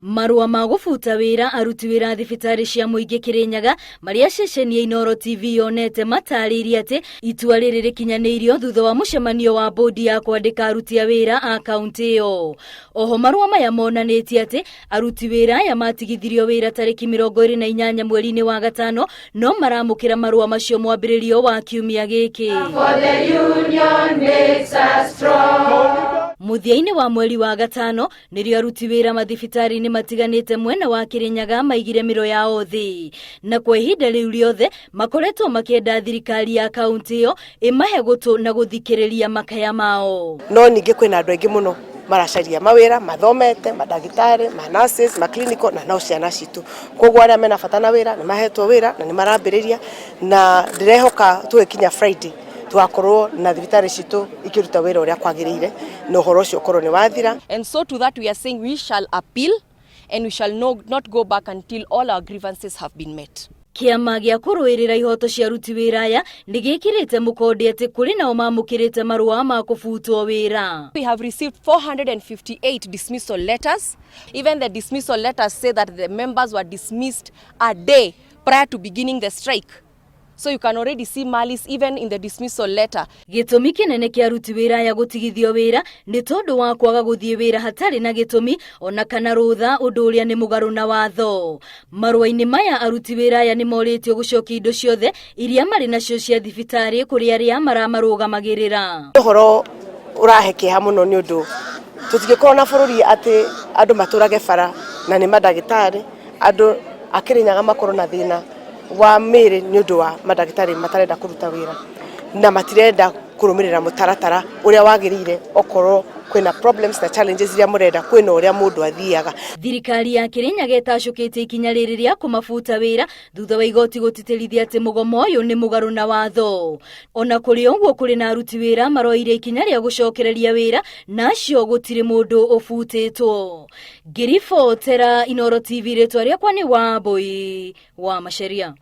Marũa ma gũbuta wĩra aruti wĩra a thibitarĩ cia mũingĩ Kĩrĩnyaga marĩa ceceni ya Inooro TV yonete matarĩirie atĩ itua rĩrĩ rĩkinyanĩirio thutha wa mũcemanio wa bodi ya kwandĩka aruti a wĩra a kaunti ĩyo. Oho marũa maya monanĩtie atĩ aruti wĩra aya matigithirio wĩra tarĩki 28 mweri-inĩ wa gatano no maramũkĩra marũa macio mwambĩrĩrio wa kiumia gĩkĩ. Mũthia-inĩ wa mweri wa gatano nĩrĩo aruti wĩra mathibitarĩ-inĩ matiganĩte mwena wa Kĩrĩnyaga maigire mĩro yao thĩ, na kwa ihinda rĩu rĩothe makoretwo makĩenda thirikari ya kaunti ĩyo ĩmahe gũtũ na gũthikĩrĩria makaya mao. No ningĩ kwĩna andũ aingĩ mũno maracaria mawĩra mathomete, mandagĩtarĩ, ma nurses, ma clinical na no ciana citũ. Koguo arĩa mena bata na wĩra nĩ mahetwo wĩra na nĩ marambĩrĩria na ndĩrehoka tũgĩkinya Friday tũgakorwo na thibitarĩ citũ ikĩruta wĩra ũrĩa kwagĩrĩire na ũhoro ũcio ũkorwo nĩ wathira. And so to that we are saying we shall appeal and we shall not go back until all our grievances have been met. Kĩama gĩa kũrũĩrĩra ihoto cia aruti wĩra aya nĩ gĩkĩrĩte mũkonde atĩ kũrĩ nao mamũkĩrĩte marũa ma kũbutwo wĩra. We have received 458 dismissal letters. Even the dismissal letters say that the members were dismissed a day prior to beginning the strike. So you can already see malice even in the dismissal letter. Gĩtũmi kĩnene kĩa aruti wĩra aya gũtigithio wĩra nĩ tondũ wa kwaga gũthiĩ wĩra hatarĩ na gĩtũmi ona kana rũtha, ũndũ ũrĩa nĩ mũgarũ na watho. Marũa-inĩ maya aruti wĩra aya nĩ morĩtio gũcokia indo ciothe iria marĩ nacio cia thibitarĩ kũrĩ arĩa maramarũgamagĩrĩra. Ũhoro ũrahe kĩeha mũno nĩ ũndũ tũtingĩkorwo na bũrũri atĩ andũ matũrage bara na nĩ mandagĩtarĩ, andũ a Kĩrĩnyaga makorwo na thĩna wa mĩĩrĩ nĩ ũndũ wa mandagĩtarĩ matarenda kũruta wĩra na matirenda kũrũmĩrĩra mũtaratara ũrĩa wagĩrĩire. Okorwo kwĩna problems na challenges iria mũrenda, kwĩna ũrĩa mũndũ athiaga. Thirikari ya Kĩrĩnyaga ĩtacũkĩtie ikinya rĩrĩ rĩa kũmabuta wĩra thutha wa igoti gũtĩtĩrithia atĩ mũgomo ũyũ nĩ mũgarũ na watho. Ona kũrĩ ũguo, kũrĩ na aruti wĩra maroire ikinya rĩa gũcokereria wĩra na acio gũtirĩ mũndũ ũbutĩtwo. Ngĩribotera Inooro TV, rĩtwa rĩakwa nĩ Wambui wa Macharia.